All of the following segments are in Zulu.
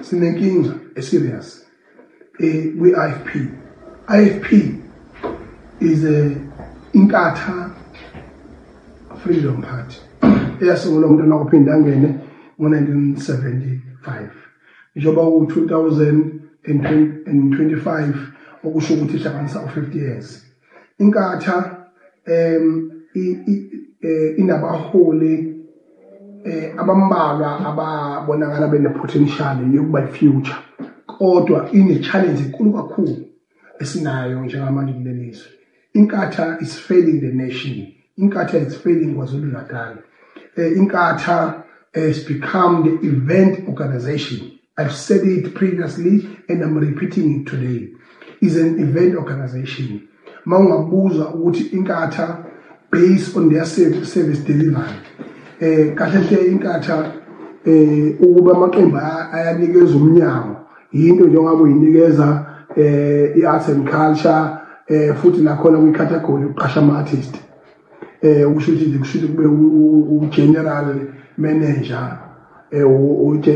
Sinenkinga eserious kwi-IFP. IFP is a Inkatha Freedom Party eyasungulwa uMntwana wakwaPhindangene ngo-1975, njengoba ku-2025, okusho ukuthi ihlanganisa u-50 years. Inkatha inabaholi abambalwa ababonakala bene-potential yokuba i-future, kodwa ine-challenge enkulu kakhulu esinayo njengamanje kuleli zwe. Inkatha is failing the nation. Inkatha is failing KwaZulu Natal. Inkatha has become the event organization. I've said it previously and I'm repeating it today. Is an event organization. Mawungabuza ukuthi Inkatha, based on their service delivery, kahle hle Inkatha, ukuba amaqembu ayanikeza umnyango, yinto njengoba uyinikeza i-arts and culture, futhi nakhona kwi-category yokuqasha ama-artist, ukusho ukuthi kusho ukuthi kube u-general manager,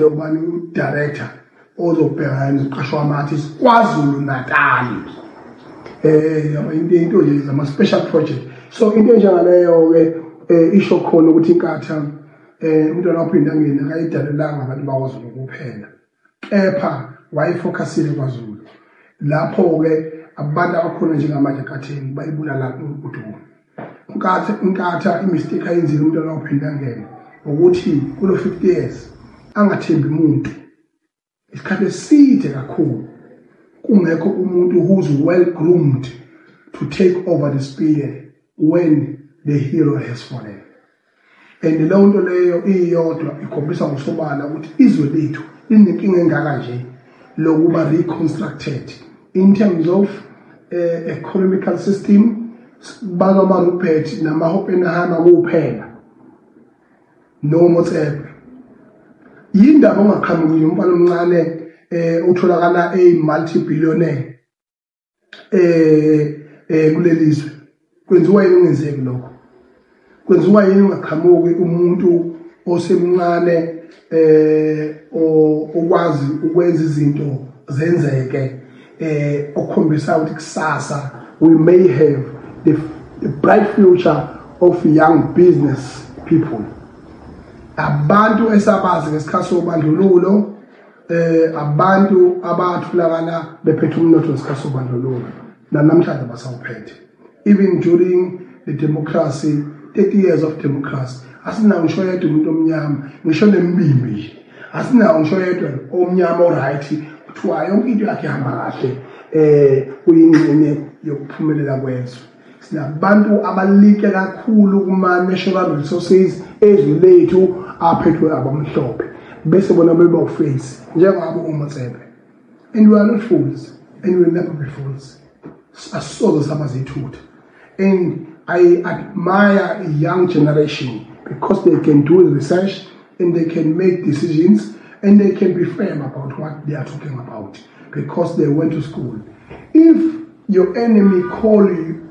ubani, u-director ozobhekana nokuqashwa ama-artist KwaZulu Natal, into nje zama special project. So into enjengaleyo ke isho khona ukuthi Inkatha, uMntwana waPhindangene akayidalelanga abantu bakwaZulu kuphela, kepha wayefocusile kwaZulu. Lapho ke abantu abakhona njengamanje eNkatheni bayibulala udumo Inkatha. Inkatha, i-mistake ayenzile uMntwana waPhindangene ukuthi kulo 50 years angathembi umuntu isikhathi eside kakhulu, kungekho umuntu who's well groomed to take over the spear when the hero has fallen. And leyo nto leyo iyodwa ikhombisa ngosobala ukuthi izwe lethu linenkinga engaka nje lokuba reconstructed in terms of economical system. Baloma Rupert nama-Oppenheimer kuphela noMotsepe, yindaba ongaqhamuki umfana omncane utholakala eyi-multi billionaire kulelizwe? Kwenziwa yini ungenzeki lokho? Kwenziwa yini ungaqhamuki umuntu osemncane okwazi ukwenza izinto zenzeke, okukhombisa ukuthi kusasa we may have the bright future of young business people, abantu esabazi ngesikhathi sobandlululo, abantu abatholakala bephethe umnotho ngesikhathi sobandlululo, namhlanje basawuphethe? Even during the democracy, 30 years of democracy, asinawo ngisho yedwa umuntu omnyama, ngisho nembimbi nje asinawo ngisho yedwa omnyama oright, kuthiwa yonke into yakhe ihamba kahle, kuyingxenye yokuphumelela kwezwe. Sinabantu abalike kakhulu kuma-natural resources ezwe lethu aphethwe abamhlophe, bese bona beba uface njengabo uMotsepe. And we are not fools and we will never be fools. Asoze saba zithutha. And I admire a young generation because they can do research and they can make decisions and they can be firm about what they are talking about because they went to school. If your enemy call you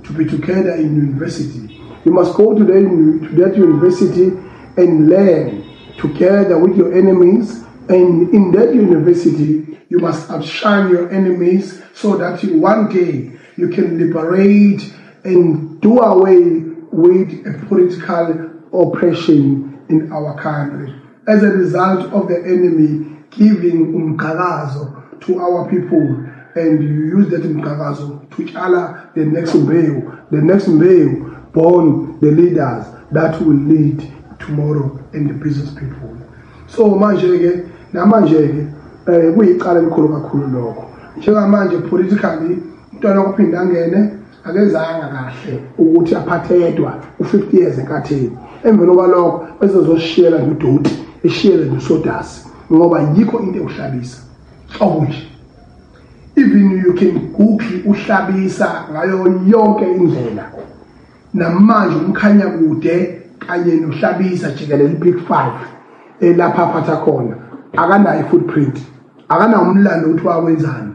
to be together in university, you must go to that university and learn together with your enemies. And in that university, you must outshine your enemies so that one day you can liberate and do away with a political oppression in our country as a result of the enemy giving umqhakazo to our people, and you use that umqhakazo to tshala the next mbewu, the next mbewu born the leaders that will lead tomorrow and the business people. So manje ke, namanje ke, kuyicala elikhulu kakhulu lokho. Njengamanje politically, uMntwana kuPhindangene akezanga kahle ukuthi aphathe yedwa u50 years eNkatheni. Emveni kwalokho besezoshiyela nje udoti, eshiyele nje usodasi, ngoba yikho into ewuHlabisa nhlobo nje. Even you can google uHlabisa ngayo yonke indlela, namanje umkhanya kude kanye noHlabisa jikelele, i-Big Five elapha aphatha khona, akanayo i-footprint, akanawo umlando ukuthi wakwenzani.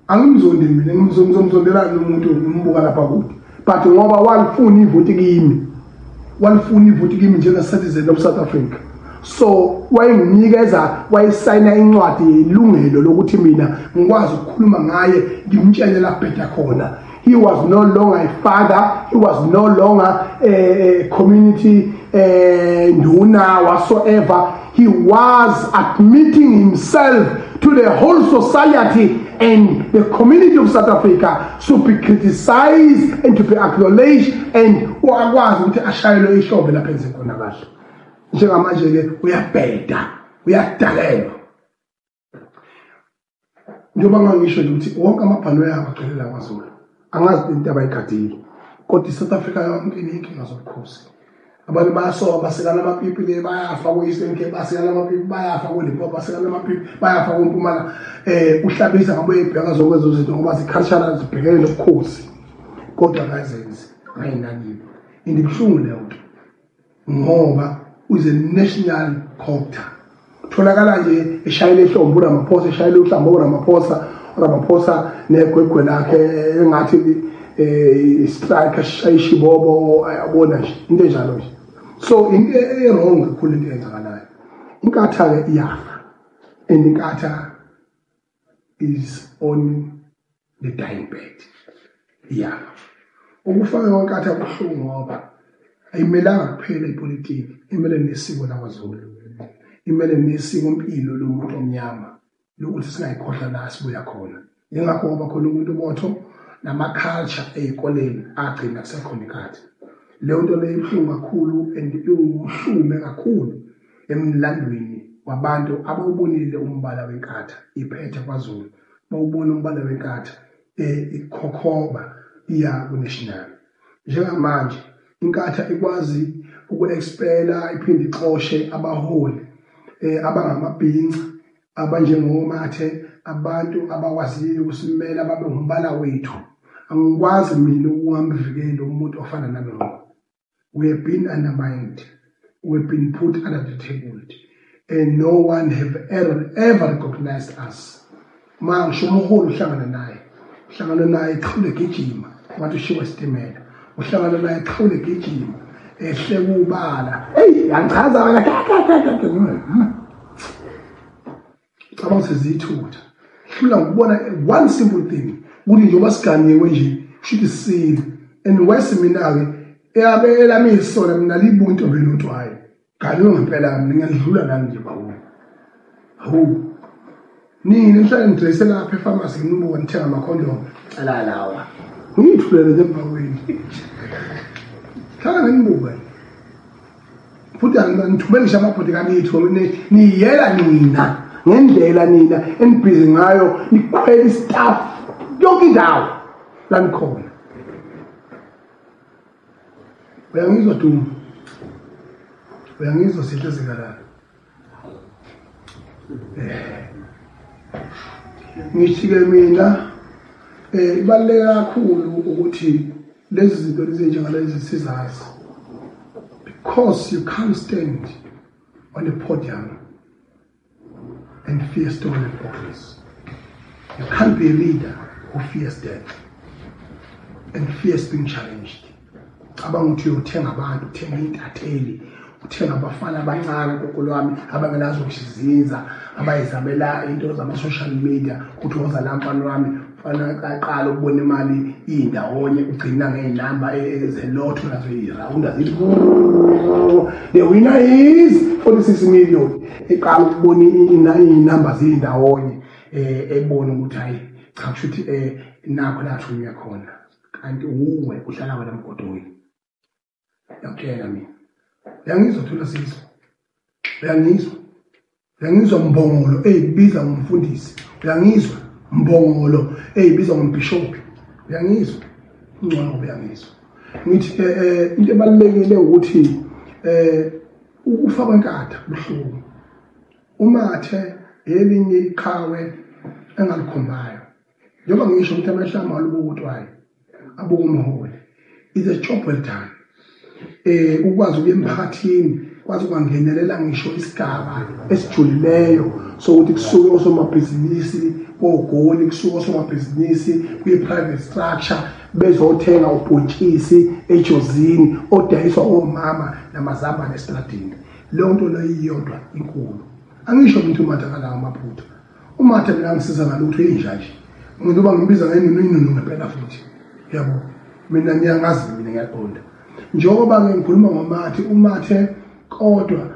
Angimzondi mina, ngizomzondelani umuntu ngimbuka lapha kude? But ngoba walifuna ivoti kimi, walifuna ivoti kimi njenge-citizen of South Africa. So wayenginikeza, wayesayina incwadi yelungelo lokuthi mina ngikwazi ukukhuluma ngaye, ngimtshele la bheda khona. He was no longer a father, he was no longer a community nduna whatsoever. He was admitting himself to the whole society and the community of South Africa to be criticized and to be acknowledged, and wakwazi ukuthi ashayelwe ihlombe lapha enze khona kahle. Njengamanje ke uyabheda, uyadalelwa. Njengoba ngangisho nje ukuthi wonke amabhanoyi abo agcwele kwaZulu. Angazi into abayigadile, kodwa iSouth Africa yonke ineyinkinga zobukhosi. Abantu bayasoka, basekana amapipi le, bayafa ku-Eastern Cape, basekana amapipi, bayafa ku-Limpopo, basekana amapipi, bayafa kuMpumalanga. Uhlabisa ngabe uyibheka zonke lezo zinto ngoba zikhalishana zibhekene nobukhosi, kodwa akazenzi, ayinakile. And ibuhlungu leyo nto ngoba uze national copter tholakala nje eshayela ihlombe uRamaphosa, eshayela uhlamba uRamaphosa, uRamaphosa negwegwe lakhe engathi strike ashaya ishibobo, yabona nje into enjalo nje. So into e-wrong kakhulu into eyenzakalayo. Inkatha ke iyafa, and inkatha is on the dying bed. Iyafa. Ukufaka kwenkatha kubuhlungu ngoba ayimelanga kuphela ipolitiki, imele nesiko lakwaZulu, imele nesiko impilo lomuntu omnyama lokuthi singayikhohlwa la sibuya khona. Yingakho ngoba khona umuntu botho nama-culture ey'koleni agcina kusekhona inkatha. Leyo nto leyo ibuhlungu kakhulu and iwumhlume kakhulu emlandweni wabantu abawubonile umbala wenkatha iphethe kwaZulu, bawubona umbala wenkatha ikhokhoba iya ku-national. Njengamanje inkatha ikwazi uku-expela iphinde ixoshe abaholi abangamabhinca, abanjengomathe, abantu abakwaziyo ukusimela babe ngumbala wethu. Angikwazi mina ukungamvikeli umuntu ofana nami ngqo. We have been undermined, we have been put under the table, and no one have ever, ever recognized us. Ma ngisho umholi uhlangana naye, uhlangana naye eqhule gijima wathi ushiwe isitimela, uhlangana naye eqhule gijima ehle kubala, hey yangichaza wena, cabanga sezithutha. Hlula ngokubona one simple thing ukuthi njengoba siganiwe nje kusho isile, and wese mina-ke elami isona mina libuka intombi elotwayo ganiwe ngempela, mina ngiyadlula nami nje bawo. Hawu nini nihlale nidrese lapha efamasi nginubuka nithenga amakhondomu, cela lawa ngiyithulele nje emva kwenu, hlala nginibuka futhi angithumeli ngisho amabhodi kanitho, niyela nina ngendlela nina enibhizi ngayo, nikhwela istaff yonke indawo la nikhona. Uyangizwa Duma? Uyangizwa Sihle Zikalala? Ngithi-ke mina ibaluleke kakhulu ukuthi lezi zinto lezi njengalezi sizazi, because you can't stand on a podium and fear stolen bottles. You can't be a leader who fears death and fears being challenged. Cabanga ukuthi uyothenga abantu, uthenga intatheli, uthenga abafana abancane kokolo wami abangenazo ukusizinza, abayizamela into zama-social media, ukuthi woza la mfana wami, mfana aqala ukubona imali iy'ndawonye, ugcina ngey'namba ezelotho nazo iy'rawunda zithi the winner is 46 million. Eqala ukubona iy'namba ziy'ndawonye, ebona ukuthi hayi cha kusho ukuthi nakho lathunywa khona, kanti uwe uhlala wena emgodweni. Ngiyakutshela mina, uyangizwa Thula Sizwe, uyangizwa, uyangizwa Mbongolo eyibiza ngomfundisi, uyangizwa Mbongolo eyibiza ngombhishobhi, uyangizwa ngcono, uyangizwa. Ngithi into ebalulekile ukuthi ukufa kwenkatha buhlungu. Umathe elinye iqhawe engalikhombayo, njengoba ngisho ukuthi amehlo ami alubukutwayo abuka umholi, is a job well done. Ukwazi ukuya emphakathini, kwazi ukungenelela ngisho isigaba esijulileyo sokuthi kusuke osomabhizinisi ogoli, kusuke osomabhizinisi kwi-private structure bezothenga ubhontshisi ejozini odayiswa omama namazambane estradini. Leyo nto leyo iyodwa inkulu. Angisho ukuthi uMathe akalawo amaphutha. UMathe mina angisiza ngalutho, inja nje. Ngoba ngimbiza ngenunu inunu ngempela futhi. Yabo, mina ngiyangazi, mina ngiyaqonda. Njengoba ngikhuluma ngoMathe, uMathe kodwa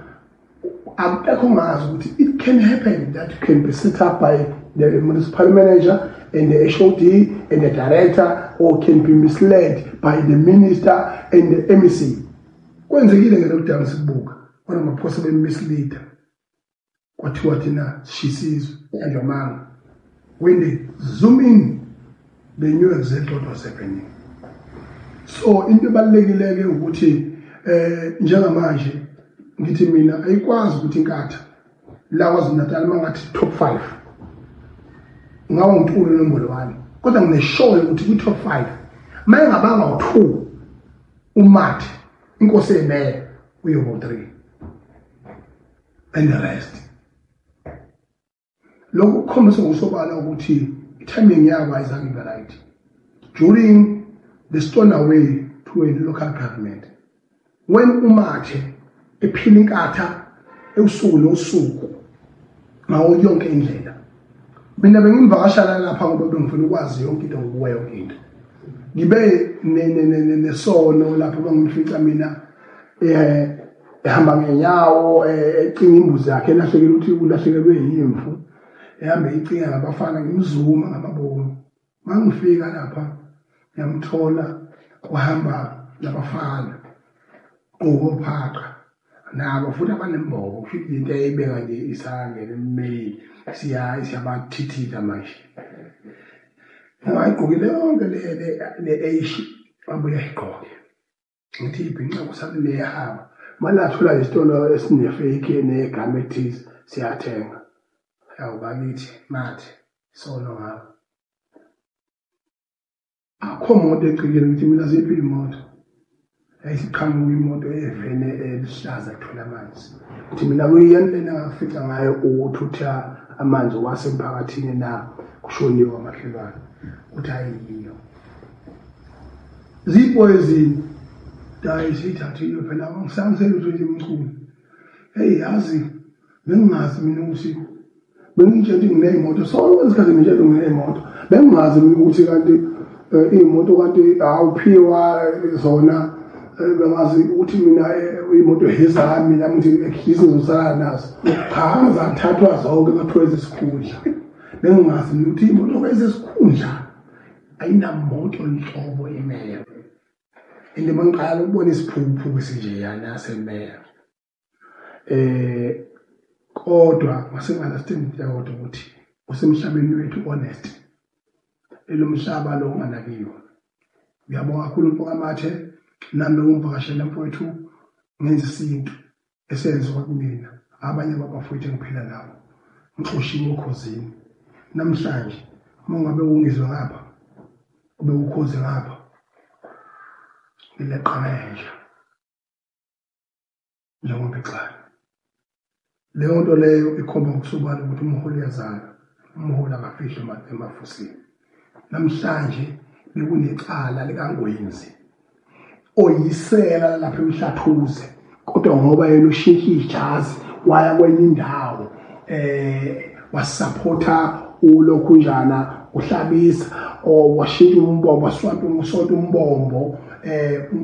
akekho ngazi ukuthi it can happen that you can be set up by the municipal manager and the HOD and the director, or can be misled by the minister and the MEC. Kwenzekile nge-lockdown sikubuka kodwa maphosa be-mislead, kwathiwa thina sisizwe kanjamanga. When they zoom in, they knew exactly what was happening. So into ebalulekile-ke ukuthi njengamanje ngithi mina ayikwazi ukuthi iNkatha la KwaZulu-Natal mangathi top 5 ngawo uNtuli nombolo 1, kodwa ngine-sure ukuthi kwi-top 5 mayengabanga u-2 uMathe inkosi emeya uyoba u-3 and the rest. Lokhu kukhombisa ngokusobala ukuthi i-timing yabo ayizange ibe right during the stone away to a local government, when uMathe ephila iNkatha usuku nosuku ngawo yonke indlela. Mina bengimvakashela lapha ngoba bengifuna ukwazi yonke into, ngokuwa yonke into. Ngibe nesono lapho bangimfica mina ehamba ngenyawo, ecinga imbuzi yakhe elahlekile, ukuthi ulahlekelwe yimvu, ehambe icinga ngabafana, ngimzuma ngamabomu. Mangifika lapha ngiyamthola uhamba nabafana ngokophaqa nabo futhi abanembobo, kusho into eyibeka nje isangene emmeyini, siyabathithita manje. Ngayigqokile yonke le eishi, wabuye ayigqoke. Ngithi ibhinca kusalehaba malathola isitolo esine-fake negama ethize, siyathenga. Yawu bakithi Mathe, sono ngabo. Akho moto egcikile, ngithi mina ziphi imoto? Yayisiqhamuka imoto evene eluhlaza ethola amanzi. Ngithi mina kuyiyona lena ngafica ngayo ukuthutha amanzi wasemphakathini na kushoniwe kwamakhelwane. Uthi ayiyo. Zipoison. Hayi, siyithathile phela, angisangiseli ukuthi imchunu. Hey, yazi bengingazi mina ukuthi bengitshela ukuthi ngineyimoto sonke isikhathi, ngitshela ngineyimoto, bengingazi mina ukuthi kanti iy'moto kanti awuphiwa zona. Bengazi ukuthi mina iy'moto ezami nami, ngithi at least ngizosala nazo. Cha, zathathwa zonke, kwathiwa ezesikhundla. Bengingazi mina ukuthi iy'moto ezesikhundla, ayinamoto nhlobo imeya. And mangiqala ukubona isiphukuphuku esinjeyana semeya, kodwa ngase ngi-understand into eyodwa, ukuthi usemhlabeni wethu honest, elomhlaba lo onganakiwe. Ngiyabonga kakhulu mfokaMathe, nami ungivakashela mfowethu, ngenza isintu esenziwa kumina abanye babafowethu engiphila nabo, ngixoshiwe oKhozini. Namhlanje uma ungabe ungizwe ngapha ube uKhozi ngapha, ngileqa ngenja njengoba ixala. Leyo nto leyo ikhomba ngokusobala ukuthi umholi uyazala, umholi akafihli emafusini. Namhlanje bekunecala likaNgwenzi oyisela lapha eMhlathuze, kodwa ngoba yena ushintsha ijazi waya kwenye indawo, wasupporta ulokhunjana uHlabisa, or washintsha umbombo, waswampa usonto umbombo,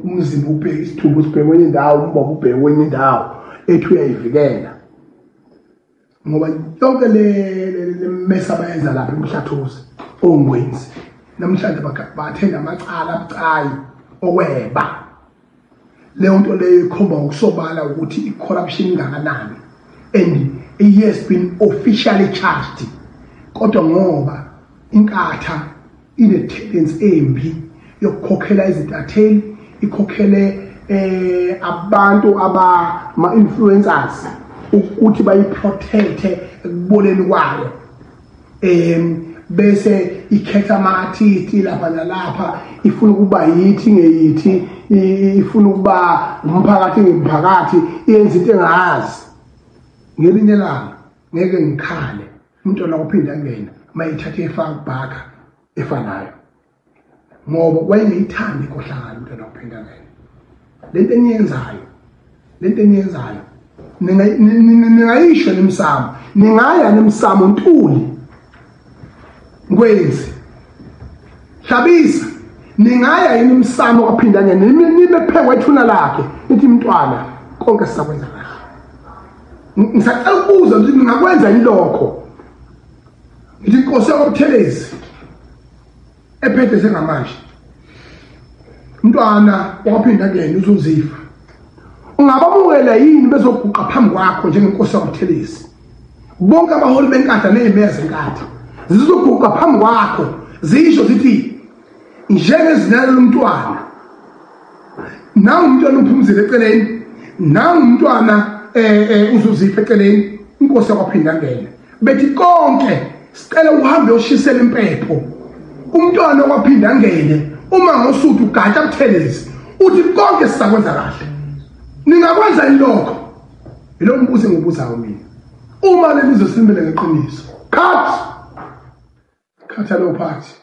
umzimba ubheke, isithumbu sibheke kwenye indawo, umbombo ubheke kwenye indawo, ethi uyayivikela. Ngoba yonke le mess abayenza lapha eMhlathuze oNgwenzi, namhlanje bathenda amacala abucayi okweba. Leyo nto leyo ikhomba ngokusobala ukuthi i-corruption ingakanani, and he has been officially charged. Kodwa ngoba iNkatha ine-tendency embi yokukhokhela izintatheli, ikhokhele abantu aba-influencers ukuthi bayiprotecte ekuboleni kwayo, bese ikhetha ama-artist lapha nalapha, ifuna ukuba yithi ngeyithi, ifuna ukuba umphakathi ngemphakathi, iyenza into engazi. Ngelinye ilanga ngeke ngikhale umntwana kuphinda angena mayithathe efaka kubhaka efanayo, ngoba wayengeyithandi inkohlakalo umntwana kuphinda angena. Lento eniyenzayo, lento eniyenzayo Ningayisho nemsamo, ningaya nemsamo Ntuli Ngwezi Hlabisa, ningaya yini emsamo kwaphindane nibe phekwe ethuna lakhe nithi mntwana konke sizakwenza kahle. Ngisacela ukubuza ukuthi ningakwenza yini lokho? Ngithi inkosi yakwaButhelezi ephethe sengamanje, mntwana waphinda kuyena uzuzifa, ungabamukela yini bezoguqa phambi kwakho njengenkosi yakwaButhelezi? Bonke abaholi benkatha nezimeya zenkatha zizoguqa phambi kwakho zisho zithi njengezinalo lomntwana, nangu umntwana uphumzile eceleni, nangu umntwana uzuzipha eceleni, inkosi yakwaphinda ngena bethi konke sicela uhambe uyoshisela impepho umntwana okwaphinda ngene uma ngosuthu ugatsha Buthelezi uthi konke sizakwenza kahle. Ningakwenza yini lokho? Yilo mbuzo engibuzayo mina. Uma leli zwe silimele ngeqiniso, cut cut alo phathi.